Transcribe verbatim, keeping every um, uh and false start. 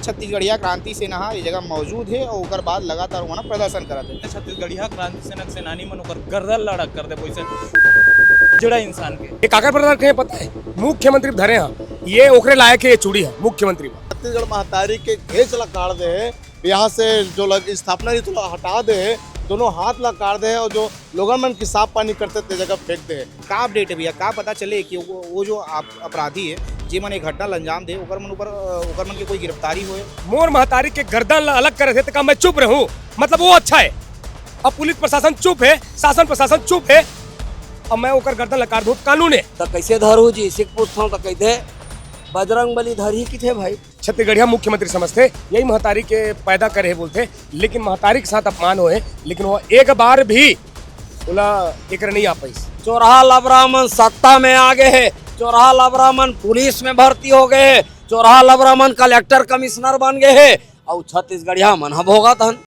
छत्तीसगढ़िया क्रांति सेना ह ये जगह मौजूद हे और ओकर बाद लगातार वहाँ प्रदर्शन करत हे। छत्तीसगढ़िया क्रांति सेना के सेनानी मन ओकर गर्दन ला अलग कर दे, वैसे जड़ा इंसान के। ये काकर प्रदर्शन के पता है? मुख्यमंत्री धरे हैं, ये ओकरे लायक है, ये चूड़ी है मुख्यमंत्री में। छत्तीसगढ़ महतारी के घेच ला काट दे हे, यहाँ से जो लग स्थापना रही तो हटा दे हे, दोनों हाथ ला काट दे हे और जो लोगन मन की साफ पानी करते ते जगह फेंक दे हे। का अपडेट है भैया, का पता चले कि वो, वो जो आप अपराधी है, जे मन ये घटना ल अंजाम दे, ओकर मन ऊपर, अ, ओकर मन के कोई गिरफ्तारी होए? मोर महतारी के गर्दन ला अलग करे थे, तो का मैं चुप रहूं? मतलब वो अच्छा है। अब पुलिस प्रशासन चुप है, शासन प्रशासन चुप है, अब मैं ओकर गर्दन ला काट दूं, कानून है। त कैसे धरू जी? सिख पूछता हूँ त कहते बजरंग बली धरही किथे भाई। छत्तीसगढ़िया मुख्यमंत्री समझथे, यही महतारी के पैदा करे हे बोलथे, लेकिन महतारी के साथ अपमान होए, लेकिन वो एक बार भी ओला एकर नहीं आ पाइस। चोरहा लबरा मन सत्ता में आ गए हे, चोरहा लबरा मन पुलिस में भर्ती हो गए हे, चोरहा लबरा मन कलेक्टर कमिश्नर बन गए हे, अउ छत्तीसगढ़िया मन ह भोगत हन।